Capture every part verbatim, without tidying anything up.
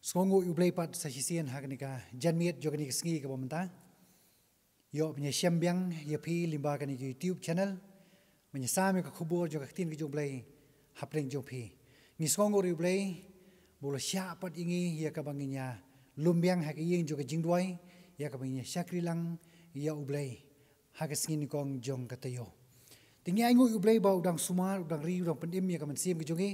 Sngewnguh ïa U Blei pat sa shisien ha kane ka janmiet jong kane ka sngi kaba mynta. Ïoh ban ïashem biang ïa phi lyngba kane ka YouTube channel. Ban ïasam ïa ka khubor jong ka ktien ka jong U Blei hapdeng jong phi. Ngi sngewnguh ïa U Blei ba u la shah pat ïa ngi ïa kaba ngin ïa lum biang ha ka ïing jong ka jingduwai, ïa kaba ngin ïa shakri lang ïa U Blei ha ka sngi nyngkong jong ka taïew. Te ngi ainguh ïa U Blei ba u dang sumar, u dang ri, u dang pynim ïa ka mynsiem ka jong ngi.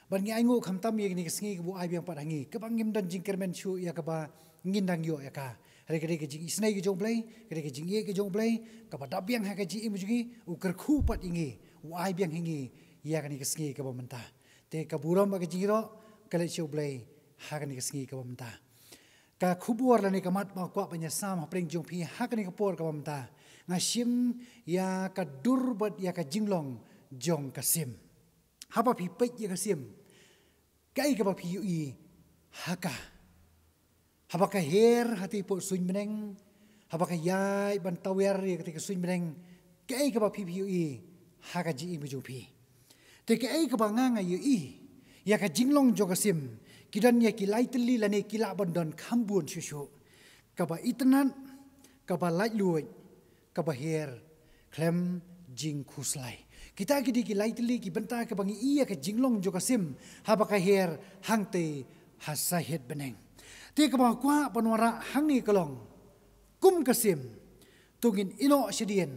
Bad ngi ainguh khamtam ïa kane ka sngi kaba u ai biang pat ha ngi, kaba ngim don jingkyrmen shuh ïa kaba ngin dang ïoh ïa ka. Hynrei ka dei ka jingisynei ka jong U Blei, ka dei ka jingïeit ka jong U Blei kaba dap biang ha ka jingim ka jong ngi, u kyrkhu pat ïa ngi, u ai biang ha ngi ïa kane ka sngi kaba mynta. Te ka burom bad ka jingïaroh ka leit sha U Blei ha kane ka sngi kaba mynta. Ka khubor lane ka mat ba nga kwah ban ïasam hapdeng jong phi ha kane ka por kaba mynta, nga shim ïa ka dur bad ïa ka jinglong jong ka sim. Haba phi peit ïa ka sim, kaei kaba phi ïohi ha ka? Haba ka her ha katei ka suiñ bneng, haba ka ïaid ban tawiar ïa katei ka suiñ bneng, kaei kaba phi phi ïohi ha ka jingim ka jong phi? Te kaei kaba nga nga ïohi ïa ka jinglong jong ka sim? Ki don ïa ki lai tylli lane ki lah ban don kham bun shuh shuh. Kaba itynnad, kaba laitluid, kaba her khlem jingkhuslai. Kita ki dei ki lai tylli ki bynta kaba ngi ïohi ïa ka jinglong jong ka sim haba ka her hangtei ha sahit bneng. Te kaba nga kwah ban wanrah hangne ka long, kum ka sim, to ngin ïehnoh shadien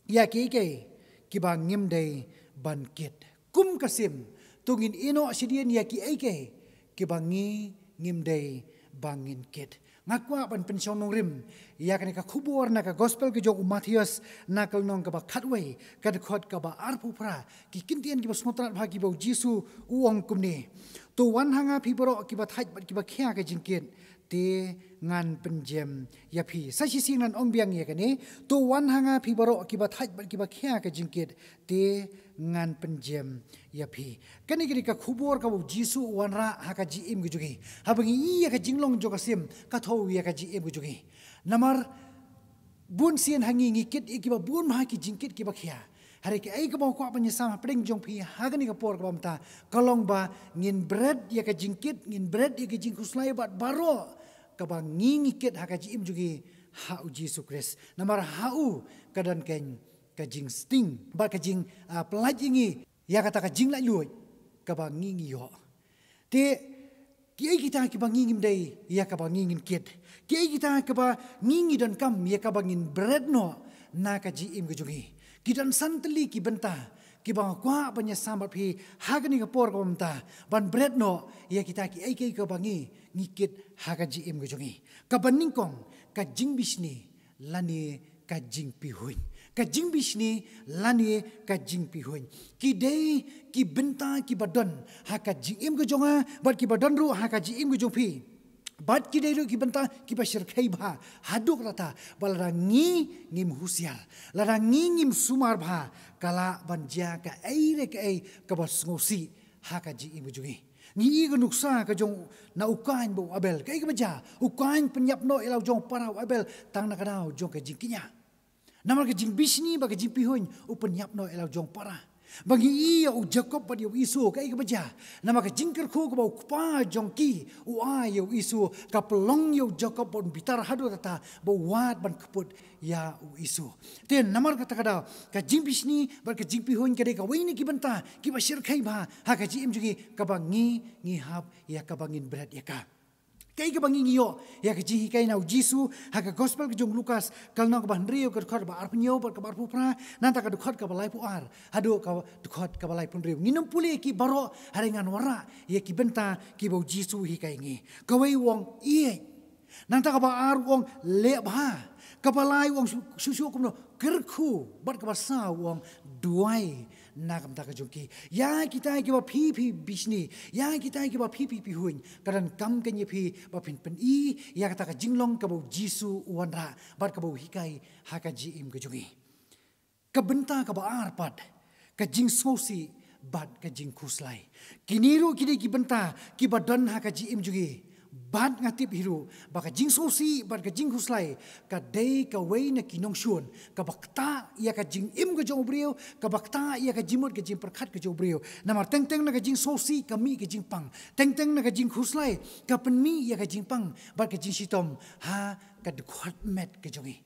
ïa kiei kiei kiba ngim dei ban kit. Kum ka sim, to ngin ïehnoh shadien ïa kiei kiei kiba ngi ngim dei ba ngin kit. Nga kwah ban pynshong nongrim ïa kane ka khubor na ka gospel ka jong u Mathaios, na ka lynnong kaba khatwei, ka dkhot kaba arphew phra. Ki kyntien kiba sngewtynnad bha kiba u Jisu u ong kumne: To wan ha nga phi baroh kiba thait bad kiba khia ka jingkit, te ngan pynjem ïa phi. Sa shisien ngan ong biang ïa kane: To wan ha nga phi baroh kiba thait bad kiba khia ka jingkit, te ngan pynjem ïa phi. Kane ka dei ka khubor kaba u Jisu u wanrah ha ka jingim ka jong ngi. Haba ngi ïohi ïa ka jinglong jong ka sim, ka thew ïa ka jingim ka jong ngi. Namar bun sien ha ngi ngi kit ïa kiba bun bha ki jingkit kiba khia. Hynrei kaei kaba nga kwah ban ïasam hapdeng jong phi ha kane ka por kaba mynta, ka long ba ngin bret ïa ka jingkit, ngin bret ïa ka jingkhuslai bad baroh kaba ngi ngi kit ha ka jingim jong ngi ha u Jisu Khrist. Namar ha u ka don keiñ ka jingsting bad ka jing, ah, pyllait ïa ngi ïa kata ka jinglaitluid kaba ngi ngi ïoh. Te kiei kita kiba ngi ngim dei ïa kaba ngi ngin kit? Kiei kita kiba ngi ngi donkam ïa kaba ngin bret noh na ka jingim ka jong ngi? Ki don san tylli ki bynta kiba nga kwah ban ïasam bad phi ha kane ka por kaba mynta, ban bret noh ïa kita kiei kiei kaba ngi ngi kit ha ka jingim ka jong ngi. Kaba nyngkong, ka jingbishni lane ka jingpihuiñ. Ka jingbishni lane ka jingpihuiñ. Ki dei ki bynta kiba don ha ka jingim ka jong nga bad kiba don ruh ha ka jingim ka jong phi. Bad ki dei ruh ki bynta kiba shyrkhei bha haduh katta ba lada ngi ngim husiar, lada ngi ngim sumar bha, ka lah ban jia kaei re kaei kaba sngewsih ha ka jingim ka jong ngi. Ngi ïohi ka nuksa ka jong na u Kain bad u Abel. Kaei kaba jia? U Kain pynïap noh ïa la u jong u para u Abel tang na ka daw jong ka jingkñia. Namar ka jingbishni bad ka jingpihuiñ u pynïap noh ïa la u jong u para. Ba ngi ïohi ïa u Jakob bad ïa u Esau, kaei kaba jia? Namar ka jingkyrkhu kaba u kpa jong ki u ai ïa u Esau, ka pynlong ïa u Jakob ba un bitar haduh katta ba u wad ban kput ïa u Esau. Te namar kata ka daw, ka jingbishni bad ka jingpihuiñ ka dei kawei na ki bynta kiba shyrkhei bha ha ka jingim jong ngi, kaba ngi ngi hap ïa kaba ngin bret ïa ka. Kaei kaba ngi ngi ïoh ïa ka jinghikai na u Jisu ha ka gospel ka jong u Lukas, ka lynnong kaba hynriew, ka dkhot kaba arphew hynñiew bad kaba arphew phra, nangta ka dkhot kaba laiphew ar haduh ka dkhot kaba laiphew hynriew. Ngin ym pule ïa ki baroh, hynrei ngan wanrah ïa ki bynta kiba u Jisu u hikai ïa ngi. Kawei u ong, ïeit. Nangta kaba ar u ong, leh bha. Kaba lai u ong shu-, shuh shuh kumno, kyrkhu. Bad kaba saw u ong, duwai na ka bynta ka jong ki. Ïa kita kiba phi phi bishni, ïa kita kiba phi phi pihuiñ, ka donkam keiñ ïa phi ba phin pyni ïa kata ka jinglong kaba u Jisu u wanrah bad kaba u hikai ha ka jingim ka jong ngi. Ka bynta kaba ar pat, ka jingsngewsih bad ka jingkhuslai. Kine ruh ki dei ki bynta kiba don ha ka jingim jong ngi. Bad nga tip hi ruh ba ka jingsngewsih bad ka jingkhuslai ka dei kawei na ki nongshun kaba ktah ïa ka jingim ka jong u briew, kaba ktah ïa ka jingmut ka jingpyrkhat ka jong u briew. Namar teng teng na ka jingsngewsih ka mih ka jingpang, teng teng na ka jingkhuslai ka pynmih ïa ka jingpang bad ka jingshitom ha ka dkhot met ka jong ngi.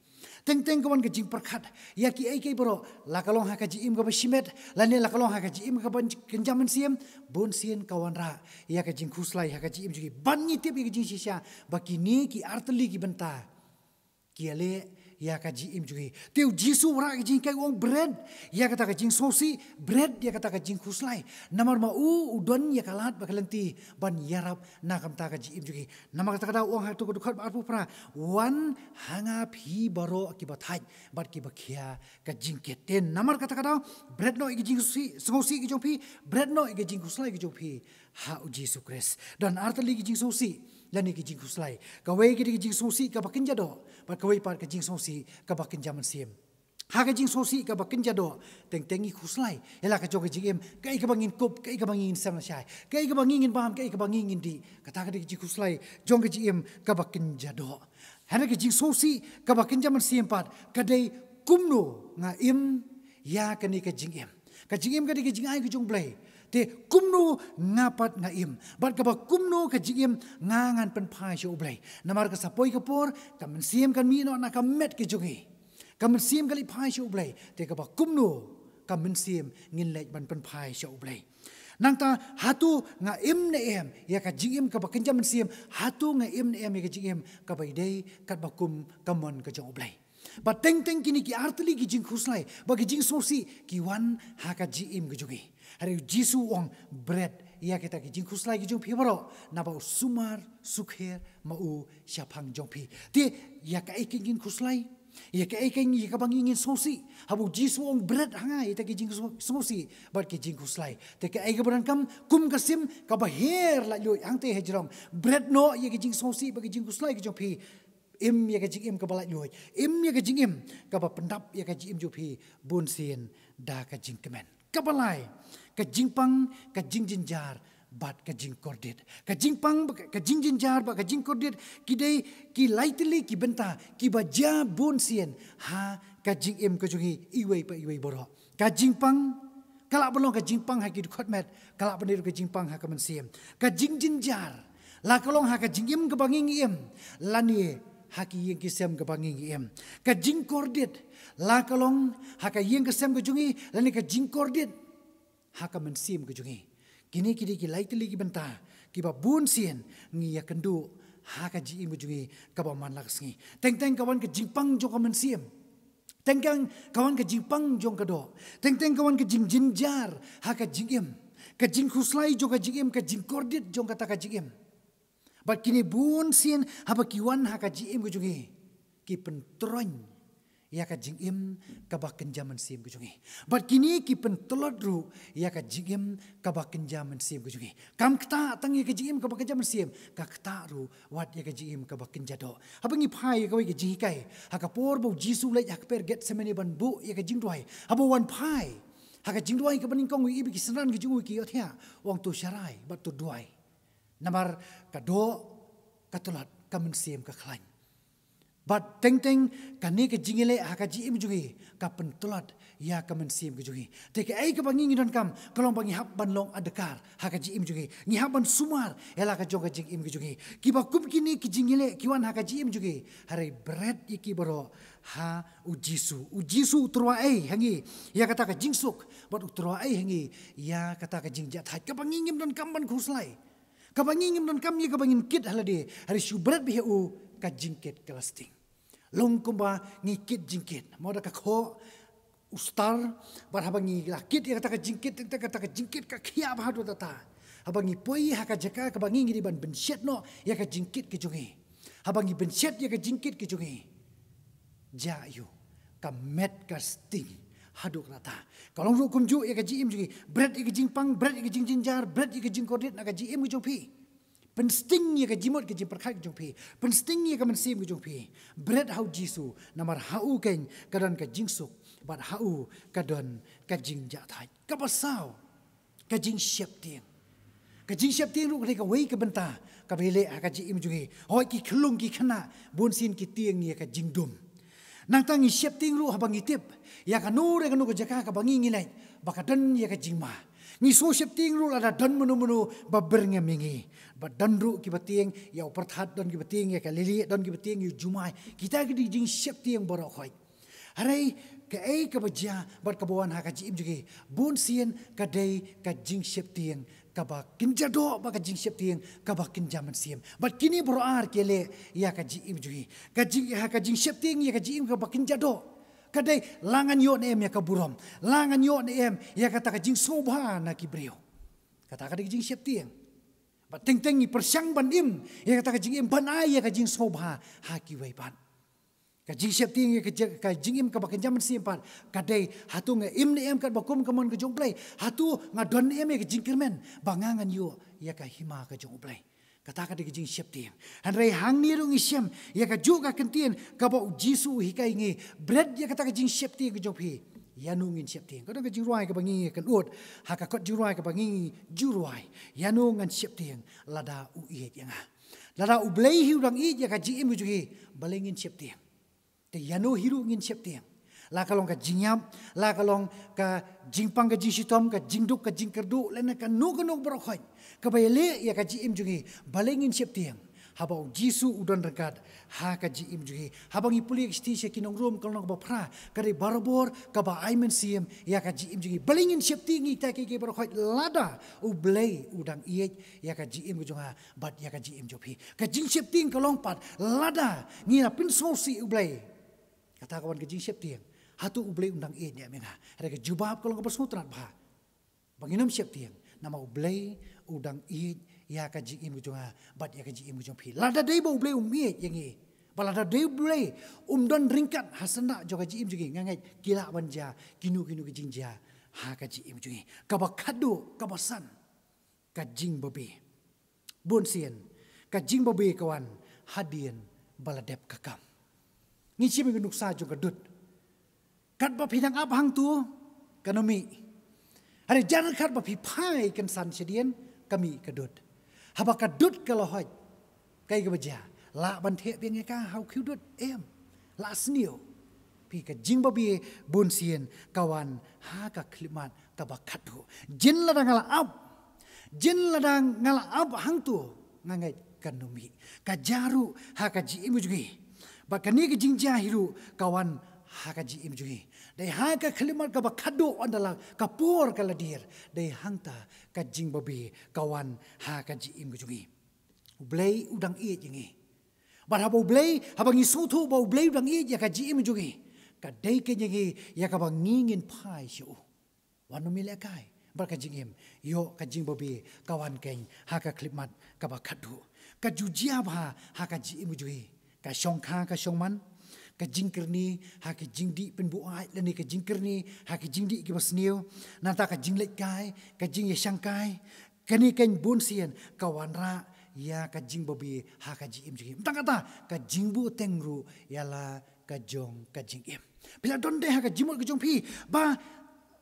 Teng teng ka wan ka jingpyrkhat ïa kiei kiei baroh, la ka long ha ka jingim kaba shimet lane la ka long ha ka jingim kaba kynja mynsiem, bun sien ka wanrah ïa ka jingkhuslai ha ka jingim jong ngi. Bad ngi tip ïa ka jingshisha ba kine ki artylli ki bynta ki ïaleh ïa ka jingim jong ngi. Te u Jisu u wanrah ka jinghikai, u ong bret ïa kata ka jingsngewsih, bret ïa kata ka jingkhuslai. Namar ma u u don ïa ka lad bad ka lynti ban ïarap na ka bynta ka jingim jong ngi. Namar kata ka daw u ong ha kato ka dkhot ba arphew phra, wan ha nga phi baroh kiba thait bad kiba khia ka jingkit. Te namar kata ka daw bret noh ïa ka jingsngewsih, sngewsih ka jong phi, bret noh ïa ka jingkhuslai ka jong phi ha u Jisu Khrist. Don artylli ka jingsngewsih lane ka jingkhuslai. Kawei ka dei ka jingsngewsih kaba kynja doh bad kawei pat ka jingsngewsih kaba kynja mynsiem. Ha ka jingsngewsih kaba kynja doh, teng teng ngi khuslai ïa la ka jong ka jingim, kaei kaba ngin kup, kaei kaba ngin sem lashai, kaei kaba ngin bam, kaei kaba ngin dih. Kata ka dei ka jingkhuslai jong ka jingim kaba kynja doh. Hynrei ka jingsngewsih kaba kynja mynsiem pat ka dei, kumno nga im ïa kane ka jingim? Ka jingim ka dei ka jingai ka jong u Blei. Te kumno nga pat nga im? Bad kaba kumno ka jingim nga ngan pynphai sha u Blei? Namar ka sa poi ka por ka mynsiem kan mih noh na ka met ka jong ngi. Ka mynsiem ka leit phai sha u Blei. Te kaba kumno ka mynsiem ngin leit ban pynphai sha u Blei? Nangta hato nga im ne em ïa ka jingim kaba kynja mynsiem? Hato nga im ne em ïa ka jingim kaba ïadei katba kum ka mon ka jong u Blei? Bad teng teng kine ki artylli ki jingkhuslai bad ki jingsngewsih ki wan ha ka jingim ka jong ngi. Hynrei u Jisu u ong bret ïa kita ki jingkhuslai ki jong phi baroh, naba u sumar sukher ma u shaphang jong phi. Te ïa kaei kein ngin khuslai? Ïa kaei kein, ïa kaba ngin sngewsih? Haba u Jisu u ong bret ha nga ïa kita ki jingsngewsih bad ki jingkhuslai, te kaei kaba donkam kum ka sim kaba her laitluid? Hangta hajrong, bret noh ïa ki jingsngewsih bad ki jingkhuslai ki jong phi. Im ïa ka jingim kaba laitluid. Im ïa ka jingim kaba pyndap ïa ka jingim jong phi bun sien da ka jingkmen. Kaba lai, ka jingpang, ka jingjynjar bad ka jingkordit. Ka jingpang, ka jingjynjar bad ka jingkordit ki dei ki lai tylli ki bynta kiba jia bun sien ha ka jingim ka jong ngi iwei pa iwei baroh. Ka jingpang ka lah ban long ka jingpang ha ki dkhot met, ka lah ban dei ruh ka jingpang ha ka mynsiem. Ka jingjynjar la ka long ha ka jingim kaba ngi ngi im lane ha ki ïing ki sem kaba ngi ngi im. Ka jingkordit la ka long ha ka ïing ka sem ka jong ngi lane ka jingkordit ha ka mynsiem ka jong ngi. Kine ki dei ki lai tylli ki bynta kiba bun sien ngi ïakynduh ha ka jingim ka jong ngi kaba man la ka sngi. Teng teng ka wan ka jingpang jong ka mynsiem. Teng teng ka wan ka jingpang jong ka doh. Teng teng ka wan ka jingjynjar ha ka jingim. Ka jingkhuslai jong ka jingim, ka jingkordit jong kata ka jingim. Bad kine bun sien haba ki wan ha ka jingim ka jong ngi, ki pyntroiñ ïa ka jingim kaba kynja mynsiem ka jong ngi. Bad kine ki pyntlot ruh ïa ka jingim kaba kynja mynsiem ka jong ngi. Kam ktah tang ïa ka jingim kaba kynja mynsiem, ka ktah ruh wat ïa ka jingim kaba kynja doh. Haba ngi phai ïa kawei ka jinghikai, ha ka por ba u Jisu u leit ha ka kper Gethsemane ban buh ïa ka jingduwai, haba u wan phai ha ka jingduwai kaba nyngkong, u ïohi ba ki synran ki jong u ki ïohthiah, u ong, to sharai bad to duwai. Namar ka doh, ka tlot, ka mynsiem ka khlaiñ. Bad teng teng kane ka jingïaleh ha ka jingim jong ngi ka pyntlot ïa ka mynsiem ka jong ngi. Te kaei kaba ngi ngi donkam ka long ba ngi hap ban long adkar ha ka jingim jong ngi. Ngi hap ban sumar ïa la ka jong ka jingim ka jong ngi. Kiba kum kine ki jingïaleh ki wan ha ka jingim jong ngi, hynrei bret ïa ki baroh ha u Jisu. U Jisu u tyrwa ei ha ngi ïa kata ka jingsuk bad u tyrwa ei ha ngi ïa kata ka jingjahthait kaba ngi ngim donkam ban khuslai. Kaba ngi ngim donkam ïa kaba ngin kit ha lade, hynrei shu bret beit ha u, ka jingkit ka la sting. Long kumba ngi kit jingkit, mo da ka khoh u star, bad haba ngi la kit ïa kata ka jingkit, kata ka jingkit ka khia bha haduh katta. Haba ngi poi ha ka jaka kaba ngi ngi dei ban bynshet noh ïa ka jingkit ka jong ngi. Haba ngi bynshet ïa ka jingkit ka jong ngi, jia ïa u, ka met ka sting haduh katta. Ka long ruh kumjuh ïa ka jingim jong ngi. Bret ïa ka jingpang, bret ïa ka jingjynjar, bret ïa ka jingkordit na ka jingim ka jong phi. Pynsting ïa ka jingmut ka jingpyrkhat ka jong phi. Pynsting ïa ka mynsiem ka jong phi. Bret ha u Jisu, namar ha u keiñ ka don ka jingsuk, bad ha u ka don ka jingjahthait. Kaba saw, ka jingsheptieng. Ka jingsheptieng ruh ka dei kawei ka bynta kaba ïaleh ha ka jingim jong ngi. Hooid, ki khyllung ki khynnah bun sien ki tieng ïa ka jingdum. Nangta ngi sheptieng ruh haba ngi tip ïa kano re kano ka jaka kaba ngi ngi leit ba ka don ïa ka jingma. Ngi shu sheptieng ruh lada don mano mano ba byrngem ïa ngi. Ba don ruh kiba tieng ïa u pyrthat, don kiba tieng ïa ka lili, don kiba tieng ïa u jumai. Kita ki dei ki jingsheptieng baroh khoit. Hynrei kaei kaba jia bad kaba wan ha ka jingim jong ngi, bun sien ka dei ka jingsheptieng kaba kynja doh bad ka jingsheptieng kaba kynja mynsiem. Bad kine baroh ar ki leh ïa ka jingim jong ngi. Ka jing, ha ka jingsheptieng ïa ka jingim kaba kynja doh, ka dei la ngan ïoh ne em ïa ka burom, la ngan ïoh ne em ïa kata ka jingsngewbha na ki briew. Kata ka dei ka jingsheptieng. Bad teng teng ngi pyrshang ban im ïa kata ka jingim, ban ai ïa ka jingsngewbha ha kiwei pat. Ka jingsheptieng ïa ka jing, ka jingim kaba kynja mynsiem pat ka dei, hato nga im ne em katba kum ka mon ka jong U Blei? Hato nga don ne em ïa ka jingkyrmen ba nga ngan ïoh ïa ka hima ka jong U Blei? Kata ka dei ka jingsheptieng. Hynrei hangne ruh ngi shem ïa kajuh ka kyntien kaba U Jisu u hikai ngi, bret ïa kata ka jingsheptieng ka jong phi, ïano ngin sheptieng. Ka don ka jingrwai kaba ngi kynnoh ha ka kot jingrwai kaba ngi ju rwai, ïano ngan sheptieng lada u ïeit ïa nga? Lada U Blei hi u dang ïeit ïa ka jingim ka jong ngi, balei ngin sheptieng? Te ïano hi ruh ngin sheptieng? La ka long ka jingïap, la ka long ka jingpang ka jingshitom, ka jingduk ka jingkyrduh, lane kano kano baroh khoit kaba ïaleh ïa ka jingim jong ngi, balei ngin sheptieng? Haba U Jisu u don ryngkat ha ka jingim jong ngi. Haba ngi pule ka shithi sha ki nong Rom, ka lynnong kaba phra, ka dei barabor kaba ai mynsiem ïa ka jingim jong ngi. Balei ngin sheptieng ïa kita kiei kiei baroh khoit lada U Blei u dang ïeit ïa ka jingim ka jong nga bad ïa ka jingim jong phi? Ka jingsheptieng ka long pat lada ngi la pynsngewsih U Blei, kata ka wan ka jingsheptieng. Hato U Blei u dang ïeit ïa me nga? Hynrei ka jubab ka long kaba sngewtynnat bha, ba ngin ym sheptieng, namar U Blei u dang ïeit ïa ka jingim ka jong nga bad ïa ka jingim ka jong phi. Lada dei ba U Blei um ïeit ïa ngi, ba lada dei U Blei um don ryngkat ha syndah jong ka jingim jong ngi, nga ngeit ki lah ban jia kino kino ki jingjia ha ka jingim jong ngi. Kaba khatduh, kaba san, ka jingbabe. Bun sien ka jingbabe ka wan hadien ba la dep ka kam. Ngi shim ïa ka nuksa jong ka dud. Katba phi dang ap hangto, kano mih. Hynrei jan khatba phi phai kynsan shadien, ka mih ka dud. Haba ka dud ka la hoit, kaei kaba jia? Lah ban theh biang ïa ka ha u khiew dud? Em. La sniew. Phi, ka jingbabe bun sien ka wan ha ka khyllipmat kaba khatduh. Jin lada nga la ap, jin lada nga la ap hangto, nga ngeit kano mih. Ka jia ruh ha ka jingim jong ngi. Bad kane ka jingjia hi ruh ka wan ha ka jingim jong ngi. Dei ha ka khyllipmat kaba khatduh, ynda la ka por ka la dier, dei hangta ka jingbabe ka wan ha ka jingim jong ngi. U Blei u dang ïeit ïa ngi. Bad haba U Blei, haba ngi sngewthuh ba U Blei u dang ïeit ïa ka jingim jong ngi, ka dei kein ïa ngi ïa kaba ngi ngin phai sha u. Wat nym ïalehkai bad ka jingim. Ïoh, ka jingbabe ka wan kein ha ka khyllipmat kaba khatduh. Ka ju jia bha ha ka jingim jong ngi. Ka shongkha ka shongman, ka jingkyrni ha ka jingdih pynbuaid lane ka jingkyrni ha ka jingdih kiba sniew, nangta ka jingleit kai, ka jingïashang kai, kane kein bun sien ka wanrah ïa ka jingbabe ha ka jingim jong ngi. Ym tang kata, ka jingbuhteng ruh ïa la ka jong ka jingim. Phi la don de ha ka jingmut ka jong phi ba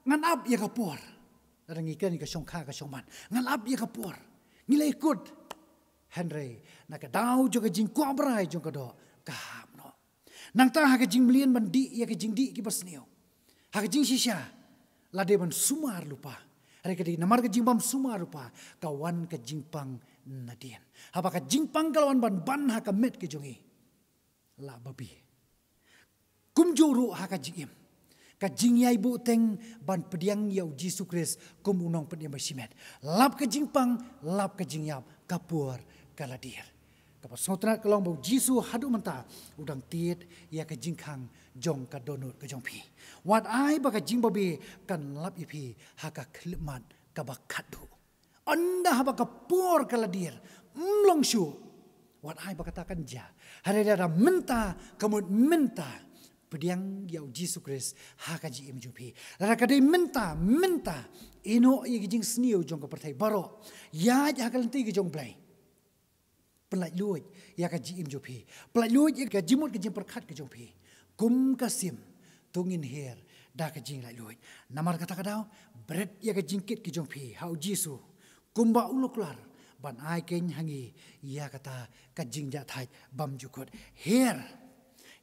ngan ap ïa ka por. Lada ngi kren ïa ka shongkha ka shongman, ngan ap ïa ka por, ngi la ïakut. Hynrei na ka daw jong ka jingkwah brai jong ka doh, ka hap noh. Nangta ha ka jingmlien ban dih ïa ka jingdih kiba sniew, ha ka jingshisha la dei ban sumar lypa. Hynrei ka dei namar ka jingbym sumar lypa ka wan ka jingpang nadien. Haba ka jingpang ka la wan ban ban ha ka met ka jong ngi, la babe. Kumjuh ruh ha ka jingim, ka jingïai buhteng ban pdiang ïa U Jisu Khrist kum u nongpynim bashimet. Lap ka jingpang, lap ka jingïap, ka por ka la dier. Kaba sngewtynnat ka long ba U Jisu haduh mynta u dang tied ïa ka jingkhang jong ka dohnud ka jong phi. Wat ai ba ka jingbabe kan lap ïa phi ha ka khyllipmat kaba khatduh. Ynda haba ka por ka la dier, ym long shuh wat ai ba kata kan jia. Hynrei lada mynta, ka mut mynta, pdiang ïa U Jisu Khrist ha ka jingim jong phi. Lada ka dei mynta, mynta, ïehnoh ïa ka jingsniew jong ka pyrthei baroh, ïaid ha ka lynti ka jong U Blei. Pynlait luid ïa ka jingim jong phi. Pynlait luid ïa ka jingmut ka jingpyrkhat ka jong phi. Kum ka sim, to ngin hiar da ka jinglait luid. Namar kata ka daw, bret ïa ka jingkit ka jong phi ha U Jisu, kumba u la kular ban ai keiñ ha ngi ïa kata ka jingjahthait bymjukut. Her,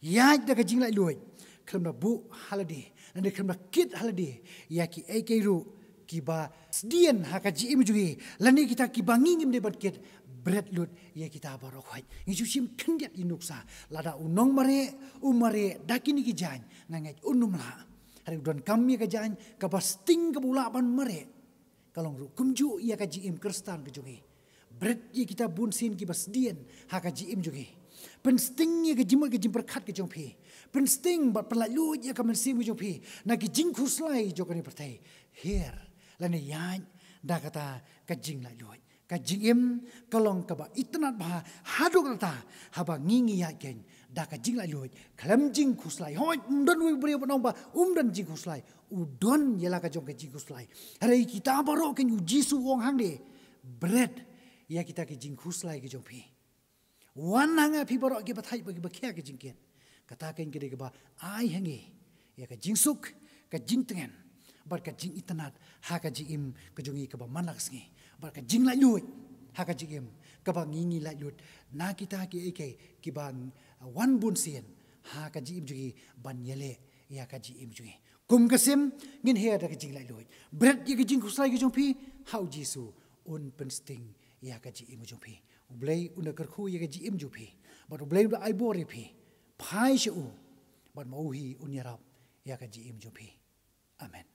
ïaid da ka jinglaitluid, khlem da buh ha lade, lane khlem da kit ha lade ïa kiei kiei ruh kiba sdien ha ka jingim jong ngi, lane kita kiba ngi ngim dei ban kit. Bret lut ïa kita baroh khoit. Ngi shu shim khyndiat ïa nuksa, lada u nongmareh u mareh da kine ki jaiñ, nga ngeit un ym lah. Hynrei u donkam ïa ka jaiñ kaba sting kaba u lah ban mareh. Ka long ruh kumjuh ïa ka jingim Khristan ka jong ngi. Bret ïa kita bunsien kiba sdien ha ka jingim jong ngi. Pynsting ïa ka jingmut ka jingpyrkhat ka jong phi. Pynsting bad pynlaitluid ïa ka mynsiem ka jong phi na ki jingkhuslai jong kane ka pyrthei. Her, lane ïaid da kata ka jinglaitluid. Ka jingim ka long kaba itynnad bha haduh katta haba ngi ngi ïaid keiñ da ka jinglaitluid khlem jingkhuslai. Hooid, ym don uwei u briew ban ong ba um don jingkhuslai. U don ïa la ka jong ka jingkhuslai. Hynrei kita baroh keiñ U Jisu u ong hangne, bret ïa kita ki jingkhuslai ki jong phi. Wan ha nga phi baroh kiba thait bad kiba khia ka jingkit. Kata keiñ ka dei kaba ai ha ngi ïa ka jingsuk, ka jingtngen bad ka jingitynnad ha ka jingim ka jong ngi kaba man la ka sngi, bad ka jinglaitluid ha ka jingim kaba ngi ngi laitluid na kita kiei kiei kiba wan bunsien ha ka jingim jong ngi ban ïaleh ïa ka jingim jong ngi. Kum ka sim, ngin her da ka jinglaitluid. Bret ïa ka jingkhuslai ka jong phi ha U Jisu, un pynsting ïa ka jingim ka jong phi. U Blei un da kyrkhu ïa ka jingim jong phi, bad U Blei un da ai bor ïa phi. Phai sha u, bad ma u hi un ïarap ïa ka jingim jong phi. Amen.